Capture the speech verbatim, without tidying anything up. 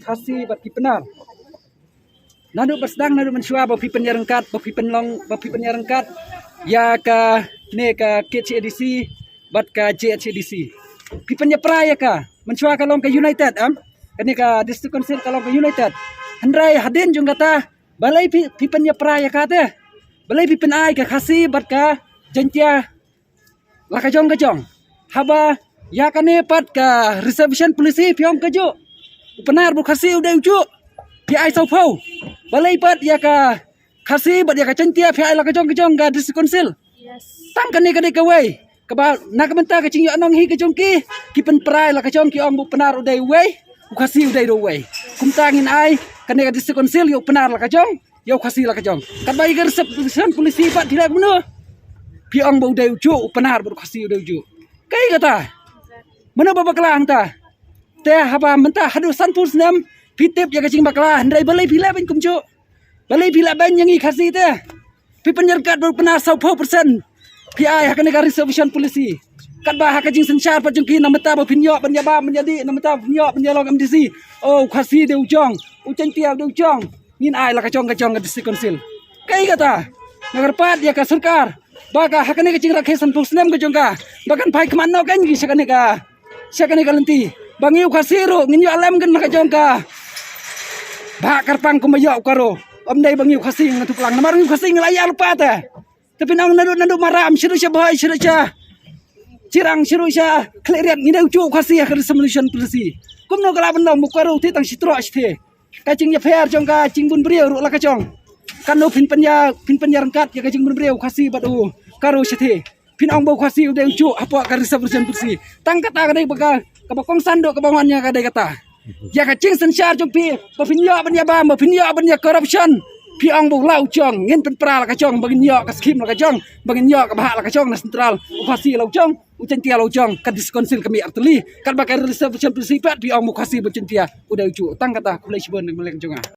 Khasi bad ki Pnar. Naduh ba sdang naduh mynshuwa ba phi pynïaryngkat, ba phi pynlong, ba phi pynïaryngkat ïa kane ka KHADC bad ka JHADC. Phi pynïapra ïa ka, mynshuwa ka long ka United, em? Kane ka District Council ka long ka United. Hynrei hadien jong kata, balei phi, phi pynïapra ïa ka te? Balei phi pynai ka Khasi bad ka Jaintia la ka jong ka jong? Haba ïa kane pat ka reservation policy phi ong kajuh, u Pnar bad u Khasi u dei ujuh, phi ai sawphew. Balei pat ïa ka Khasi bad ïa ka Jaintia phi ai la ka jong ka jong ka District Council? Tang kane ka dei kawei kaba na ka bynta ka jingïohnong hi ka jong ki, ki pynpra ïa la ka jong, ki ong ba u Pnar u dei uwei, u Khasi u dei ruh uwei. Kumta ngin ai kane ka District Council ïa u Pnar la ka jong, ïa u Khasi la ka jong. Katba ïa ka reservation policy pat phi leh kumno? Phi ong ba u dei ujuh, u Pnar bad u Khasi u dei ujuh. Kaei kata? Mano ba bakla hangta? Te haba mynta haduh sanphew snem phi tip ïa ka jingbakla, hynrei balei phi leh ban kumjuh? Balei phi leh ban ïa ngi Khasi te? Phi pynïaryngkat bad u Pnar sawphew percent phi ai ha kane ka reservation policy. Katba ha ka jingsynshar pat jong ki, na bynta ba phin ïoh ban ïabam ban ïadih, na bynta ba phin ïoh ban ïalong MDC, oh, u Khasi dei u jong, u Jaintia dei u jong, ngin ai la ka jong ka jong ka District Council. Kaei kata? Nga kyrpad ïa ka sorkar ba ka ha kane ka jingrakhe sanphew snem ka jong ka, ba kan phai khmat noh kein ki sha kane ka, sha kane ka lynti, ba ngi u Khasi ruh ngin ïoh lem kein la ka jong ka bhah kyrpang kumba ïoh u Garo. Ym dei ba ngi u Khasi ngan tu plang, namar ngi u Khasi ngi la ïa lypa te. Te phin ong naduh, naduh Maram, shaduh sha Bhoi, shaduh sha Chirang, shaduh sha Khliehriat, ngi dei ujuh u Khasi ha ka reservation policy. Kumno ka lah ban long ba u Garo te tang shi troh shi the? Ka jingïapher jong ka jingbun briew ruh la ka jong. Kano phin pynïa, phin pynïaryngkat ïa ka jingbun briew u Khasi bad u Garo shatei? Phin ong ba u Khasi u dei ujuh hapoh ka reservation policy. Tang kata ka dei ba ka, kaba kongsan duh kaba ngan ïa ka dei kata. Ïa ka jingsynshar jong phi ba phin ïoh ban ïabam, ba phin ïoh ban ïa corruption, phi ong ba u la u jong, ngin pynpra la ka jong, ba ngin ïoh ka scheme la ka jong, ba ngin ïoh ka bhah la ka jong na central. U Khasi la u jong, u Jaintia la u jong, ka District Council ka mih artylli. Katba ka reservation policy pat phi ong ba u Khasi bad Jaintia u dei ujuh. Tang kata, khublei shibun na ka jong nga.